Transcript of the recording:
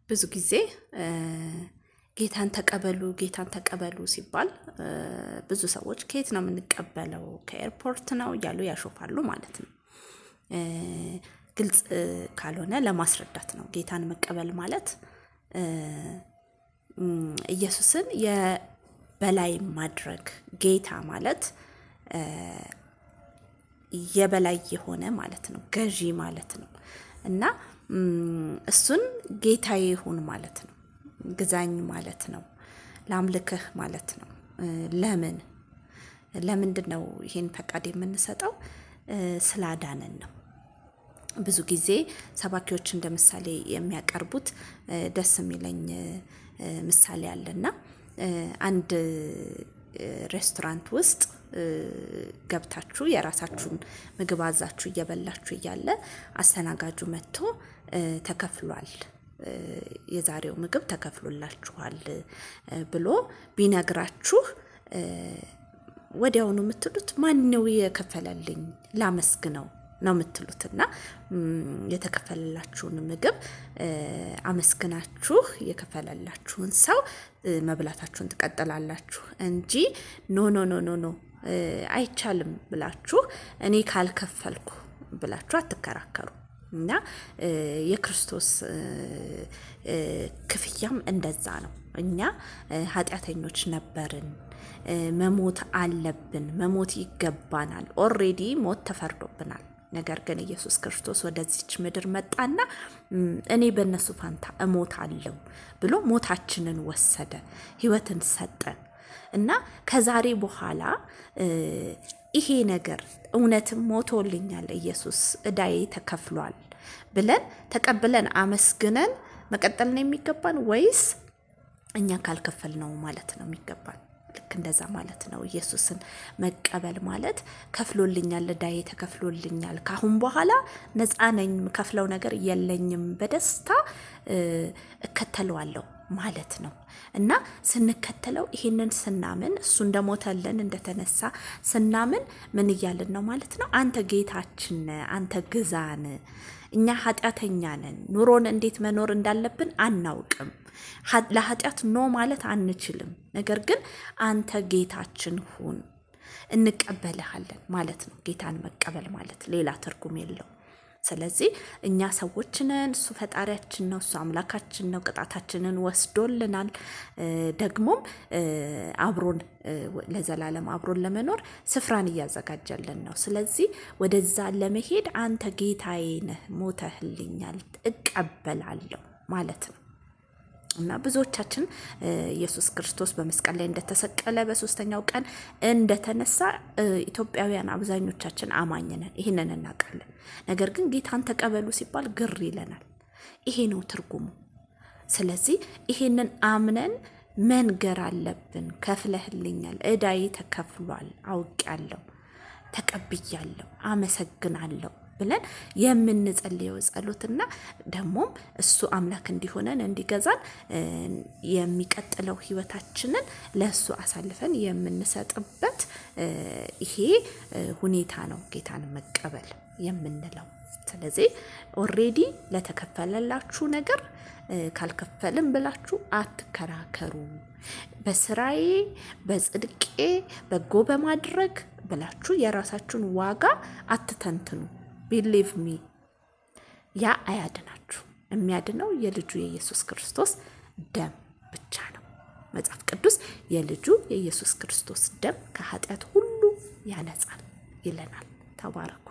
ብዙ ጊዜ ጌታን ተቀበሉ፣ ጌታን ተቀበሉ ሲባል ብዙ ሰዎች ከየት ነው የምንቀበለው? ከ airport ነው እያሉ ያሾፋሉ ማለት ነው። ግልጽ ካልሆነ ለማስረዳት ነው። ጌታን መቀበል ማለት ኢየሱስን የበላይ ማድረግ፣ ጌታ ማለት የበላይ የሆነ ማለት ነው፣ ገዢ ማለት ነው። እና እሱን ጌታዬ ይሁን ማለት ነው፣ ግዛኝ ማለት ነው፣ ላምልክህ ማለት ነው። ለምንድን ነው ይሄን ፈቃድ የምንሰጠው? ስላዳነን ነው። ብዙ ጊዜ ሰባኪዎች እንደ ምሳሌ የሚያቀርቡት ደስ የሚለኝ ምሳሌ አለና፣ አንድ ሬስቶራንት ውስጥ ገብታችሁ የራሳችሁን ምግብ አዛችሁ እየበላችሁ እያለ አስተናጋጁ መጥቶ ተከፍሏል፣ የዛሬው ምግብ ተከፍሎላችኋል ብሎ ቢነግራችሁ ወዲያውኑ የምትሉት ማን ነው የከፈለልኝ፣ ላመስግነው ነው የምትሉት። እና የተከፈለላችሁን ምግብ አመስግናችሁ የከፈለላችሁን ሰው መብላታችሁን ትቀጥላላችሁ እንጂ no, no, no, no, no፣ አይቻልም ብላችሁ፣ እኔ ካልከፈልኩ ብላችሁ አትከራከሩ። እና የክርስቶስ ክፍያም እንደዛ ነው። እኛ ኃጢአተኞች ነበርን። መሞት አለብን፣ መሞት ይገባናል። Already ሞት ተፈርዶብናል። ነገር ግን ኢየሱስ ክርስቶስ ወደዚች ምድር መጣና እኔ በእነሱ ፋንታ እሞታለሁ ብሎ ሞታችንን ወሰደ፣ ሕይወትን ሰጠን። እና ከዛሬ በኋላ ይሄ ነገር እውነትም ሞቶልኛል ኢየሱስ፣ እዳዬ ተከፍሏል ብለን ተቀብለን አመስግነን መቀጠል ነው የሚገባን ወይስ እኛ ካልከፈልነው ማለት ነው የሚገባን? ልክ እንደዛ ማለት ነው። ኢየሱስን መቀበል ማለት ከፍሎልኛል፣ እዳዬ ተከፍሎልኛል፣ ካሁን በኋላ ነፃ ነኝ፣ የምከፍለው ነገር የለኝም፣ በደስታ እከተለዋለሁ ማለት ነው። እና ስንከተለው፣ ይሄንን ስናምን፣ እሱ እንደሞተልን እንደተነሳ ስናምን ምን እያልን ነው ማለት ነው? አንተ ጌታችን ነህ፣ አንተ ግዛን፣ እኛ ኃጢአተኛ ነን፣ ኑሮን እንዴት መኖር እንዳለብን አናውቅም። ለኃጢአት no ማለት አንችልም። ነገር ግን አንተ ጌታችን ሁን፣ እንቀበልሃለን ማለት ነው። ጌታን መቀበል ማለት ሌላ ትርጉም የለውም። ስለዚህ እኛ ሰዎች ነን፣ እሱ ፈጣሪያችን ነው፣ እሱ አምላካችን ነው። ቅጣታችንን ወስዶልናል። ደግሞም አብሮን ለዘላለም አብሮን ለመኖር ስፍራን እያዘጋጀልን ነው። ስለዚህ ወደዛ ለመሄድ አንተ ጌታዬ ነህ፣ ሞተህልኛል፣ እቀበላለሁ ማለት ነው። እና ብዙዎቻችን ኢየሱስ ክርስቶስ በመስቀል ላይ እንደተሰቀለ፣ በሶስተኛው ቀን እንደተነሳ ኢትዮጵያውያን አብዛኞቻችን አማኝ ነን፣ ይህንን እናውቃለን። ነገር ግን ጌታን ተቀበሉ ሲባል ግር ይለናል። ይሄ ነው ትርጉሙ። ስለዚህ ይሄንን አምነን መንገር አለብን። ከፍለህልኛል፣ እዳዬ ተከፍሏል፣ አውቄያለሁ፣ ተቀብያለሁ፣ አመሰግናለሁ ብለን የምንጸልየው ጸሎትና ደግሞም እሱ አምላክ እንዲሆነን፣ እንዲገዛን፣ የሚቀጥለው ህይወታችንን ለእሱ አሳልፈን የምንሰጥበት ይሄ ሁኔታ ነው ጌታን መቀበል የምንለው። ስለዚህ already ለተከፈለላችሁ ነገር ካልከፈልም ብላችሁ አትከራከሩ። በስራዬ፣ በጽድቄ፣ በጎ በማድረግ ብላችሁ የራሳችሁን ዋጋ አትተንትኑ። Believe me፣ ያ አያድናችሁ። የሚያድነው የልጁ የኢየሱስ ክርስቶስ ደም ብቻ ነው። መጽሐፍ ቅዱስ የልጁ የኢየሱስ ክርስቶስ ደም ከኃጢአት ሁሉ ያነጻል ይለናል። ተባረኩ።